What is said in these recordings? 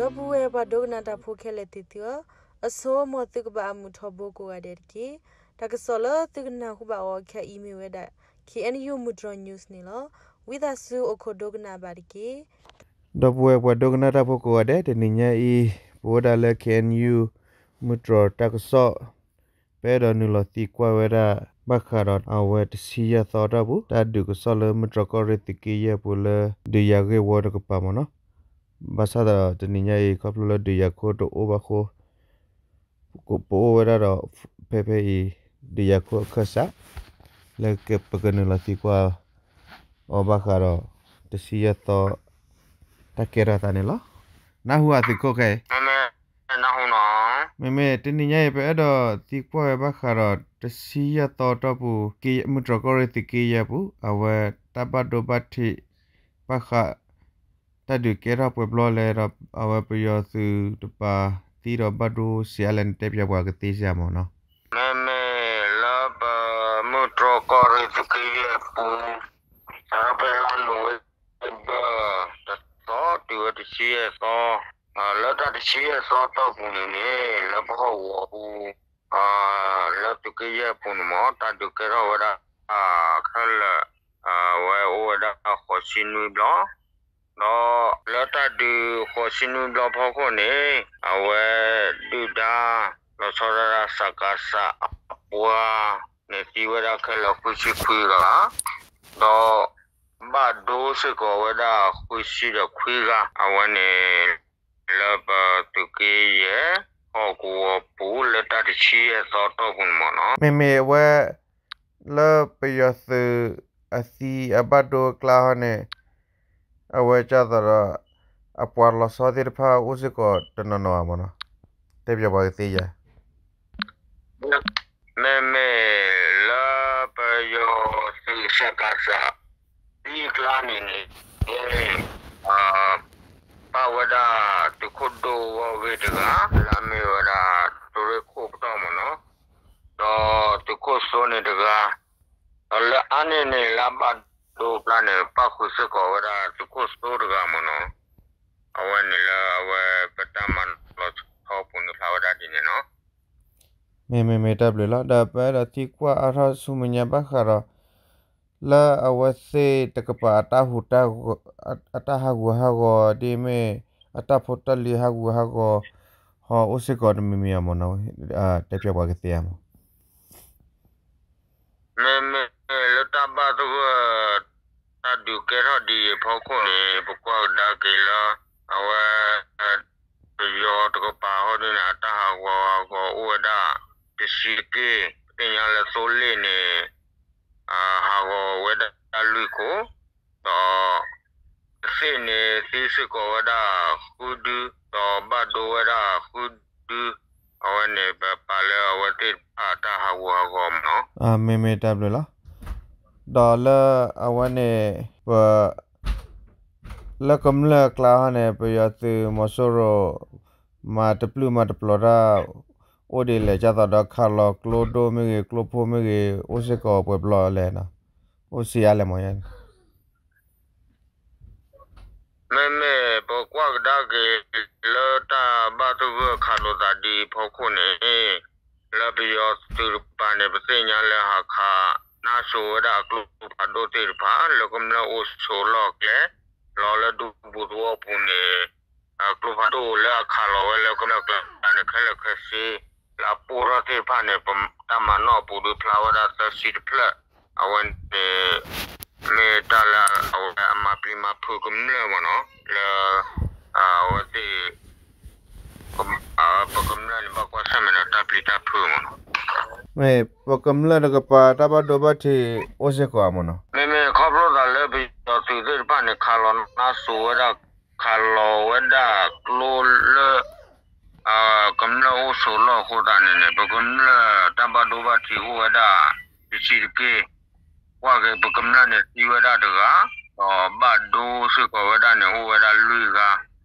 ဒီပုၢ်ဝဲၢ်ပှၤဒိကနၣ်တၢ်ဖိခဲလၢာ်သ့ၣ်သုဧၢ, အဆိ မ်သုကဘၣ်အမုာ်ထီဘိကိးဂၤဒဲးတက့ၢ်. တၢ်ကစီၣ်လၢသုကနၢ်ဟူဘၣ်အီၤခဲအံၤမ့ၢ်ဝဲဒၣ် K N U မုၢ်တြီၤ news န့ၣ်လီၤ. ဝံသးစူၤအိၣ်ခိးဒိကနၣ်ဘၣ်တက့ၢ်. ဒီပုၢ်ဝဲၢ်ပှၤဒိကနၣ်တၢ်ဖိကိးဂၤဒဲး တနံၤညါအံၤ ပဝဲဒၣ်လၢ K N U မုၢ်တြီၤတၢ်ကစီၣ် ပအဲၣ်ဒိးနုာ်လီၤသံကွၢ်ဝဲဒၣ် ဘၣ်ဃးဒီးအဝဲတဆံယဲၢ်သီအတီၢ်ပူၤ တၢ်ဒုးကစီၣ်လၢမုၢ်တြီၤကီၢ်ရ့ၣ်သုးက့ယဲၢ်ပူၤလၢ ဒုးယၤဂ့ၢ်ဝီတကပၤမ့ၢ်နီၤ. ဘၣ်ဆၣ်ဒီးတနံၤညါအံၤ ခီဖျိလၢဒုးယၤခိၣ်တအိၣ်ဘၣ်အဃိ ပအိၣ်ဝဲဒၣ်ဒီး ဖဲဖဲအံၤ ဒုးယၤခိၣ်အခၢၣ်စး လၢပကနုာ်လီၤသံကွၢ် အီၤဘၣ်ဃးဒီး တဆံယဲၢ်သီ တၢ်ကဲထီၣ်သးန့ၣ်လီၤ. နၢ်ဟူဧါသုးခိၣ်ခဲအံၤ, မ့မ့ၢ်တနံၤညါအံၤ ပအဲၣ်ဒိးသံကွၢ်ဝဲဘၣ်ဃးဒီး တဆံယဲၢ်သီအတီၢ်ပူၤ မုၢ်တြီၤကီၢ်ရ့ၣ်သုးက့ယဲၢ်ပူၤ အဝဲတၢ်ဘၣ်ဒိဘၣ်ထံး ဘၣ်ဃး တၢ်ဒုးကဲထီၣ်ပှဲၤဘျီလဲၣ်ဒီး အဝဲပယီၤသုးတပၤသံဒီးဘၣ်ဒိဆံးအါလဲၣ်န့ၣ် တဲပၠးပှၤကသ့စ့ၢ်မ့ၢ်နီၤ. မ့မ့ၢ်လၢပမုၢ်တြီၤကီၢ်ရ့ၣ်သုးက့ယဲၢ်ပူၤ စးထီၣ်ဖဲလါနိၣ်ဝ့ဘၢၣ် တသီတုၤဝဲတဆံယဲၢ်သီ, လၢတၢ်တဆံယဲၢ်သီအတီၢ်ပူၤန့ၣ်န့ၣ် လၢပဟီၣ်ကဝီၤပူၤ လၢသုးက့ယဲၢ်ပူၤန့ၣ်မ့ၢ် တၢ်ဒုးကဲထီၣ်ဝဲဒၣ် ခဲလၢာ် အဝဲအိၣ်ဝဲဒၣ်ဃိးဆံနွံဘျီ, ဒီးလၢတၢ်ဒုးဃိးဆံနွံဘျီဖီခိၣ်န့ၣ် အဝဲဒုၣ်ဒါ လီၤဆီဒၣ်တၢ် စကစ အပှၤန့ၣ် သံဝဲဒၣ်ခဲလၢာ်ဃုဆံခွံဂၤ, ဒီးဘၣ်ဒိစ့ၢ်ကီးဝဲဒၣ်ဃုဆံဒီးခွံဂၤ အဝဲန့ၣ် လၢပသုးက့ယဲၢ် ဟီၣ်ကဝီၤပူၤလၢတၢ်တဆံယဲၢ်သီအတီၢ်ပူၤန့ၣ်မ့ၢ်နီၤ. မ့မ့ၢ်အဝဲ လၢပယီၤသုးအသံအဘၣ်ဒိအကျါဟီန့ၣ် အဝဲကၢ်သိးဒီး အပှၤလီၤဆီသ့ၣ်တဖၣ်အိၣ်စ့ၢ်ကီးတနီၤနီၤဧါမ့ၢ်နီၤ, တဲပၠးပှၤကသ့ဧါ. မ့မ့ၢ်လၢပယီၤသုး စကစ သံအကျါန့ၣ်န့ၣ် ပာ်ဝဲဒၣ်သုးခိၣ်ဒိၣ်ဂီၢ်ဂ့ၢ်တဂၤ လၢအမ့ၢ်ဝဲဒၣ် သုးရ့ၣ်ခိၣ်ပတီၢ်မ့ၢ်နီၤ, ဒီးသုးခိၣ်စိန့ၣ်တဂၤ, ဒီးလၢအါန့ၢ်န့ၣ် လၢအဘၣ်ဒိအကျါန့ၣ် ပာ်ဃုာ်စ့ၢ်ကီးဝဲဒၣ်သုးခိၣ်စိတဂၤမ့ၢ်နီၤ, အဝဲန့ၣ်လၢအဝဲပတၢ်မၤလီၤဆီပူၤန့ၣ်ဖျါဝဲဒၣ်ဒ်န့ၣ်နီၤ. မ့မ့ၢ်မ့ၢ်တၢ်ဘျုးလီၤ. ဒီးပအဲၣ်ဒိးသံကွၢ်အါထီၣ်ဆူမဲာ်ညါဘၣ်ဃးဒီး လၢအဝဲသ့ၣ်တကပၤအတၢ်ဟူးတၢ်ဂဲၤ အတၢ်ဟးဂူာ်ဟးဂီၤ ဒ်မ့ၢ်အတၢ်ဖိတၢ်လံၤဟးဂူာ်ဟးဂီၤ ဟီအိၣ်စ့ၢ်ကီးတမံၤမံၤဧါမ့ၢ်နီၤ, တဲပၠးပှၤကသ့ဧါမ့ၢ်. မ့မ့ၢ်လၢတၢ်ဘၣ်သဂၢၢ် တၢ်ဒုးကဲထီၣ်ဒ်အံၤအဖီခိၣ်န့ၣ် ပကွၢ်ကဒါက့ၤလၢ အဝဲ ပယီၤတကပၤဟီဒ်န့ၣ် အတၢ်ဟးဂူာ်ဟးဂီၤအိၣ်ဝဲဒၣ် တဆံတက့ၢ်, ပသ့ၣ်ညါလၢသိလ့ၣ်န့ၣ် ဟးဂီၤဝဲဒၣ်လွံၢ်ခိၣ်, ဒီး ကသ့ၣ်န့ၣ်သံစ့ၢ်ကီးဝဲဒၣ်ဃုဒု, ဒီးဘၣ်ဒိဝဲဒၣ်ဃုဒု, အဝဲန့ၣ် ပပာ်လၢအဝဲသ့ၣ်တဖၣ်အတၢ်ဟးဂူာ်ဟးဂီၤမ့ၢ်နီၤ. မ့မ့ၢ်တၢ်ဘျုးလီၤ. ဒီးလၢအဝဲန့ၣ် ပ လၢကမျၢၢ်အကျါဟီန့ၣ် ပယီၤသုးမီၤစိရိၤ မၤတပျုၢ်မၤတပျီၤတၢ် အိၣ်ဒ်လဲၣ် ကၢ်သိးဒီးခးလီၤကျိဒိၣ်မ့ၢ်ဂ့ၤ ကျိဖိမ့ၢ်ဂ့ၤ အိၣ်စ့ၢ်ကီးပှဲၤဘျီလဲၣ်, အိၣ်ဆံးအါလဲၣ်မ့ၢ်. မ့မ့ၢ်ပကွၢ်ကဒါက့ၤ လၢတၢ်ဘၣ်သဂၢၢ်ခးလိာ်သးဒ်အံၤအဖီခိၣ်န့ၣ် လၢပယီၤသုးတကပၤန့ၣ် ပသ့ၣ်ညါလၢဟးခးနါစိၤဝဲဒၣ်အကျိဖးဒိၣ်သ့ၣ်တဖၣ် လၢကမျၢၢ်အိၣ်ဆိးလီၢ်ကျဲ လီၤလၢဒူပူၤသဝီပူၤန့ၣ် ကျိဖးဒိၣ်လၢအခးလီၤဝဲလၢကမျၢၢ်ကျါန့ၣ် ခဲလၢာ်ခဲဆ့ လၢအပိၢ်ထီၣ်သ့ၣ်တဖၣ်န့ၣ် ပတၢ်မၤနီၣ်အပူၤဒုးဖျါဝဲဒၣ်သၢဆံတဖျၢၣ်, အဝဲန့ၣ် မ့ၢ်တၢ်လၢအဝဲအမၤပျံၤမၤဖုးကမျၢၢ်မ့ၢ်နီၤ, လၢ အဝဲသ့ၣ် ပကမျၢၢ်န့ၣ် ဘၣ်ကွၢ်ဆၢၣ်မဲာ်ဒီးတၢ်ပျံၤတၢ်ဖုးမ့ၢ်နီၤ. မ့ၢ်ပကမျၢၢ်တကပၤ တၢ်ဘၣ်ဒိဘၣ်ထံးအိၣ်စ့ၢ်ကီးဧါမ့ၢ်နီၤ. မ့မ့ၢ်ခီဖျိသးလၢပယီၤသုးသ့ၣ်တဖၣ်န့ၣ် ခးလီၤနါစိၤဝဲဒၣ် ခးလီၤဝဲဒၣ်ကျိလၢ ကမျၢၢ်အိၣ်ဆိးလီၢ်အဃိသတးန့ၣ်န့ၣ် ပကမျၢၢ်တၢ်ဘၣ်ဒိဘၣ်ထံးအိၣ်ဝဲဒၣ် တဆံးတက့ၢ်. ကွၢ်က့ၤ ပကမျၢၢ်န့ၣ် သံဝဲဒၣ်တဂၤ, ဒီးဘၣ်ဒိစ့ၢ်ကီးဝဲဒၣ်န့ၣ် အိၣ်ဝဲဒၣ်လွံၢ်ဂၤ.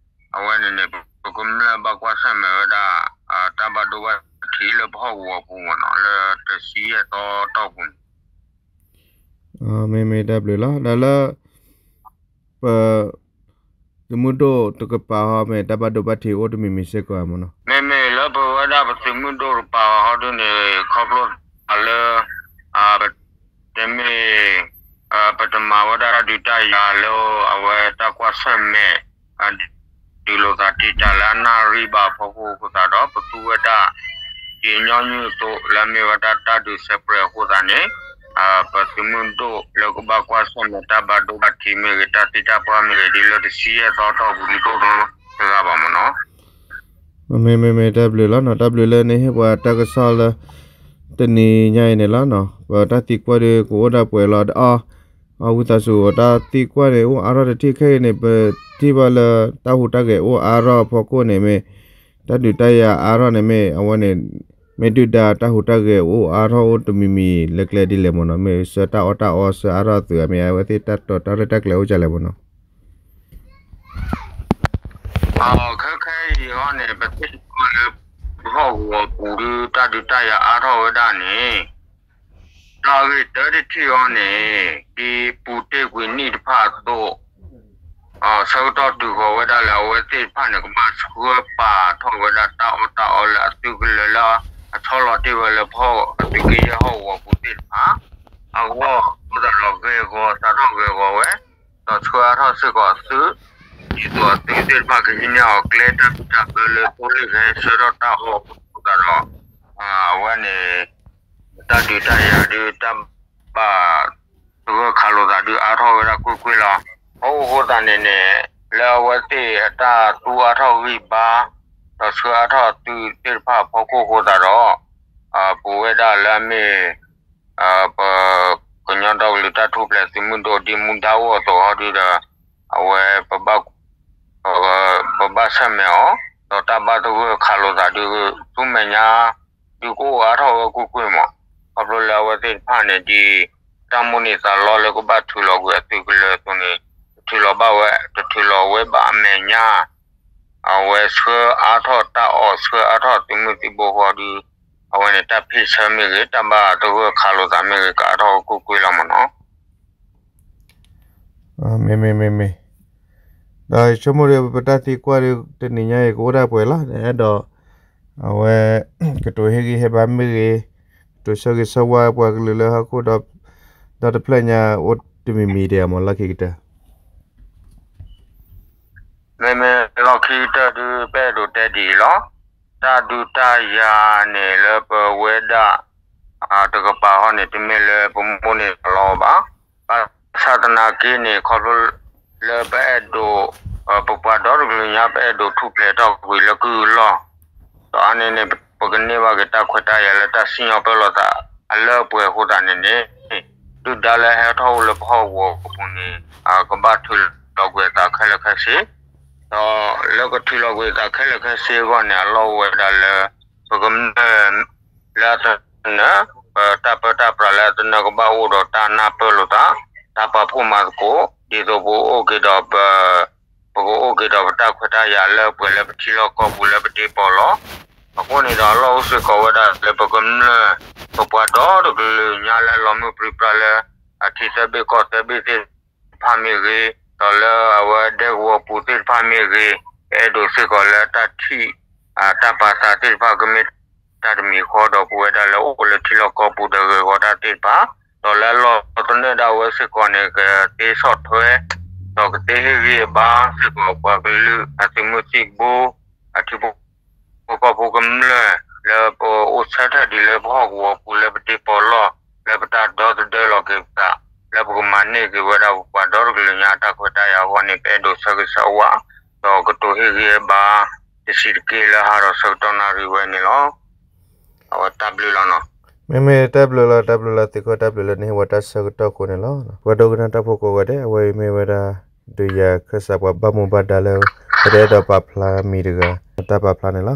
အဝဲန့ၣ်န့ၣ် ပကမျၢၢ်ဘၣ်ကွၢ်ဆၢၣ်မဲာ်ဝဲဒၣ် တၢ်ဘၣ်ဒိဘၣ်ထံးလၢပဟီၣ်ကဝီၤပူၤမ့ၢ်နီၤ, လၢတဆံယဲၢ်သီတီၢ်ပူၤန့ၣ်. မ့မ့ၢ်တၢ်ဘျုးလီၤ. ဒီးလၢ ပ ပသုးမုၢ်ဒိၣ်တကပၤဟီ မ့ၢ်တၢ်ဘၣ်ဒိဘၣ်ထံးအိၣ်တမံၤမံၤစ့ၢ်ကီးမ့ၢ်နီၤ. မ့မ့ၢ်လၢပဝဲဒၣ်ပသုးမုၢ်ဒိၣ်တကပၤဟီဒုန့ၣ် ခီဖျိလၢ တမ့ၢ် ပတမၤဝဲဒၣ်တၢ်ဒုးတၢ်ယၤလၢအဝဲတၢ်ကွၢ်ဆၢၣ်မဲာ် ဒုးလိာ်သးတံာ်တာ်လၢအနၣ်ရံၣ်ဘၣ်အဖီခိၣ်အဃိသတးဒီး ပသူဝဲဒၣ် ယညီနုၢ်အသိးလၢအမ့ၢ်ဝဲဒၣ်တၢ်ဒုးစဲးပြဲးအဃိသတးန့ၣ် ပသုးမုၢ်ဒိၣ်လၢကဘၣ်ကွၢ်ဆၢၣ်မဲာ်တၢ်ဘၣ်ဒိဘၣ်ထံးမ့ၢ်ဂ့ၤ တၢ်သံတၢ်ပှၢ်မ့ၢ်ဂ့ၤ ဒ်လၢတဆံယဲၢ်သီတီၢ်ပူၤဒုးတအိၣ်နီတဂၤဘၣ်မ့ၢ်နီၤ. မ့မ့မ့မ့ၢ်တၢ်ဘျုးလီၤနီၤ, တၢ်ဘျုးလၢနဟ့ၣ်ပှၤတၢ်ကစီၣ်လၢ တနံၤညါအံၤန့ၣ်လီၤနီၤ. ပတၢ်သံကွၢ်ဒီးကအိၣ်ဒၣ်ပှဲၤလီၤဒီး အဝံသးစူၤ တၢ်သံကွၢ်န့ၣ် အိၣ်အါထီၣ်တထံၣ်ခဲအံၤန့ၣ် ပထံၣ်ဘၣ်လၢတၢ်ဟူးတၢ်ဂဲၤအိၣ်အါထီၣ်အဖီခိၣ်န့ၣ်မ့ၢ် တၢ်ဒုးတၢ်ယၤအါထီၣ်န့ၣ် မ့ၢ်အဝဲန့ၣ် မ့ၢ်ဒုၣ်ဒါတၢ်ဟူးတၢ်ဂဲၤအိၣ်အါထီၣ်အိၣ်တမံၤမံၤလၢကျဲဒ်လဲၣ်မ့ၢ်နီၤ, မ့ၢ်ဆှၢတၢ်အီၣ်တၢ်အီဆှၢအါထီၣ်သုး မ့ၢ်အဝဲသ့ၣ်တၢ်တိာ်တၢ်ရဲၣ်တၢ်ကျဲၤအိၣ်ဒ်လဲၣ်မ့ၢ်နီၤ. ခဲခဲအံၤအီၤန့ၣ် ပသ့ၣ်ညါလၢ ပဟီၣ်ကဝီၤပူၤဒုး တၢ်ဒုးတၢ်ယၤအါထီၣ်ဝဲဒၣ်န့ၣ် တၢ်ဂ့ၢ်တၢတထံၣ်အီၤန့ၣ် ဒ်ပူၤတ့ၢ်ကွံာ်နံၣ်တဖၣ်အသိး ဆၢကတီၢ်တုၤဃီၤဝဲဒၣ်လၢအဝဲသ့ၣ်တဖၣ်န့ၣ် ကဘၣ်ဆှၢပာ်ထီၣ်ဝဲဒၣ်တၢ်အီၣ်တၢ်အီလၢအသုးကလၢၤလၢအဆီလီၤတ့ၢ်ဝဲလၢပဟီၣ်အသုးက့ယဲၢ်ဟီၣ်ကဝီၤပူၤသ့ၣ်တဖၣ် အဂီၢ်အဃိသတးဒီး ဂဲၤဂီၤစးထီၣ်ဂဲၤဂီၤဝဲ ဒီးဆှၢအါထီၣ်စ့ၢ်ကီးအသုး ဒ်သိးအသုးသ့ၣ်တဖၣ်ကဟံးန့ၢ်အီၤကျဲတၢ်ဘံၣ်တၢ်ဘၢလၢသိလ့ၣ်ဂဲၤဆှၢထီၣ်တၢ်အီၣ်အဃိသတးဒီး အဝဲန့ၣ် တၢ်ဒုးတၢ်ယၤဒုး တၢ်ဘၣ်သဂၢၢ်ခးလိာ်သးဒုးအါထီၣ်ဝဲဒၣ်ကွ့ၢ်ကွ့ၢ်လီၤ. အဃိသတးန့ၣ်န့ၣ် လၢအဝဲသ့ၣ်အတၢ်သူအါထီၣ်ဂံၢ်ဘါ ဒီးဆှၢအါထီၣ်သုးသ့ၣ်တဖၣ်အဖီခိၣ်အဃိသတးဒီး ပဝဲဒၣ်လၢအမ့ၢ် ပ ကညီဒီကလုာ်တၢ်ထူၣ်ဖျဲးသုးမုၢ်ဒိၣ်ဒ်မူဒါအိၣ်အသိးဟီဒုဒီး အဝဲ ပဘၣ်ဆၢၣ်မဲာ်အီၤ ဒီးတၢ်ဘၣ်သဂၢၢ်ခးလိာ်သးဒုး ဆူမဲာ်ညါ ဒုးကအိၣ်အါထီၣ်ဝဲကွ့ၢ်ကွ့ၢ်မး ခီဖျိလၢအဝဲသ့ၣ်တဖၣ်န့ၣ် ဒ်တၢ်မိၣ်န့ၢ်သးလီလၢကဘၣ်ထုးလီၤကွံာ်အသုးကလၢၤအသိးန့ၣ် တထုးလီၤဘၣ်ဝဲ တထုးလီၤဝဲဘၣ်အမဲာ်ညါ အဝဲဆှၢအါထီၣ်တၢ်အီၣ်ဆှၢအါထီၣ်သုးမုၢ်သံၣ်ဘိဃီဒုး အဝဲန့ၣ်တၢ်ဖ့ၣ်ဆၢမ့ၢ်ဂ့ၤ တၢ်ဘၣ်သဂၢၢ်ခးလိာ်သးမ့ၢ်ဂ့ၤ ကအါထီၣ်ဝဲကွ့ၢ်ကွ့ၢ်လီၤမးနီၤ. မ့မ့မ့မ့ ဒီးဆိကမိၣ်ဒီး ပတၢ်သံကွၢ်ဒီး တနံၤညါအံၤကအိၣ်ဒၣ်ပှဲၤလီၤ အဲၣ်ဒိး အဝဲ ကတိၤဟ့ၣ်ဂံၢ်ဟ့ၣ်ဘါမ့ၢ်ဂ့ၤ ကတိၤဆၢဂ့ၤဆၢဝါပှၤကလုာ်လၢဟီၣ်ခိၣ်ဒီ ဒီတဖျၢၣ်ညါအိၣ်တမံၤမံၤဒံးမး လီၢ်ခံကတၢၢ် မ့မ့ၢ်လီၢ်ခံကတၢၢ်ဒုး ပအဲၣ်ဒိးတဲဒ်အံၤလီၤ. တၢ်ဒုးတၢ်ယၤန့ၣ်လၢပဝဲဒၣ် တကပၤဟီန့ၣ် တမ့ၢ်လၢပမိၣ်န့ၢ်သးလီဘၣ်. ဘၣ်ဆၣ်သနာ်က့န့ၣ် ခီဖျိလၢပအဲၣ်ဒိး ပပှၤဒီတကလုာ်ညါ ပအဲၣ်ဒိးထူၣ်ဖျဲးထီၣ်ကွံာ်လၢကုၢ်အလီၢ် ဒီးအါန့ၢ်န့ၣ် ပကန့ၢ်ဘၣ်က့ၤတၢ်ခွဲးတၢ်ယာ်လၢတၢ်စံၣ်ညီၣ်ပၢၢ်လိာ်သးအလၢအပှဲၤအဃိသတးန့ၣ်န့ၣ် ဒုၣ်ဒါလၢဟဲထီၣ်အိၣ်လၢပဟီၣ်ကဝီၤပူၤန့ၣ် ကဘၣ်ထုးလီၤကွံာ်အသးခဲလၢာ်ခဲဆ့ ဒီးလၢကထုးလီၤကွံာ်အသးခဲလၢာ်ခဲဆ့အဂီၢ်န့ၣ် အလီၢ်အိၣ်ဝဲဒၣ်လၢ ပကမျၢၢ်လၢအသနၢၣ် ပတၢ်ပၢတၢ်ပြးလၢအသနၢၣ်ကဘၣ်အိၣ်ဒီးတၢ်နၢ်ပၢၢ်လိာ်သး တၢ်ပာ်ဖှိၣ်မၤသကိး ဒ်သိးပကအိၣ်က့ၤဒီးပ ပကအိၣ်က့ၤဒီးပတၢ်ခွဲးတၢ်ယာ်လၢပှဲၤလၢပထံလီၢ်ကီၢ်ပူၤလၢပဒ့ပီၤလီၤ. အဃိန့ၣ်ဒီးအလီၢ်အိၣ်စ့ၢ်ကီးဝဲဒၣ်လၢပကမျၢၢ် ပပှၤဒီတကလုာ်ညါလၢအလီၤမုၢ်ပြံပြါလၢ အထံသၢဘ့ၣ်ကီၢ်သၢဘ့ၣ်သ့ၣ်တဖၣ်မ့ၢ်ဂ့ၤ, ဒီးလၢအဝဲဒဲကဝီၤပူၤသ့ၣ်တဖၣ်မ့ၢ်ဂ့ၤ, ပအဲၣ်ဒိးစ့ၢ်ကီးလၢတၢ်ထံၣ် တၢ်ပာ်သးသ့ၣ်တဖၣ်ကမ့ၢ်တၢ်တမံၤဃီဒီး ပဝဲဒၣ်လၢအိၣ်လၢထံလီၢ်ကီၢ်ပူၤဒီးဂ့ၢ်ဂီၤတၢ်သ့ၣ်တဖၣ်, ဒီးလၢအလီၢ်သနၢၣ်ဒၣ်ဝဲစ့ၢ်ကီးန့ၣ် ကသ့ဆီၣ်ထွဲ ဒီးကသ့ဟ့ၣ်ဂံၢ်ဟ့ၣ်ဘါစ့ၢ်ကီးပှၤကလုာ်အသုးမုၢ်သံၣ်ဘိ အထံဖိကီၢ်ဖိကမျၢၢ် လၢပအိၣ်ဆၢထၢၣ်ဒံးလၢပဟီၣ်ကဝီၤပူၤလၢပဒ့ပီၤလီၢ် လၢပတၢ်ဒီသဒၢလီၤက့ၤပသး လၢပကမၤန့ၢ်က့ၤဝဲဒၣ်ပပှၤဒီတကလုာ်ညါအတၢ်ခွဲးတၢ်ယာ်အဂီၢ်န့ၣ် ပအဲၣ်ဒိးဆၢဂ့ၤဆၢဝါ ဒီးကတိၤဟ့ၣ်ဂံၢ်ဟ့ၣ်ဘါ တဆံးတက့ၢ်လၢဟါဒီးဆၢကတီၢ်နၣ်ရံၣ်ဝဲန့ၣ်လီၤ. အဝဲတၢ်ဘျုးလီၤနီၤ. မ့မ့ၢ်တၢ်ဘျုးလီၤ တၢ်ဘျုးလီၤသုးခိၣ် တၢ်ဘျုးလၢနဟ့ၣ်ဝဲတၢ်ဆၢကတီၢ်အဃိန့ၣ်လီၤ. ပှၤဒိကနၣ်တၢ်ဖိကိးဂၤဒဲး အဝဲအံၤမ့ၢ်ဝဲဒၣ် ဒုးယၤခၢၣ်စးပှၤဘၣ်မူဘၣ်ဒါလၢ ပတအဲၣ်ဒိးပာ်ဖျါမံၤတဂၤ တၢ်ပာ်ဖျါန့ၣ်လီၤ.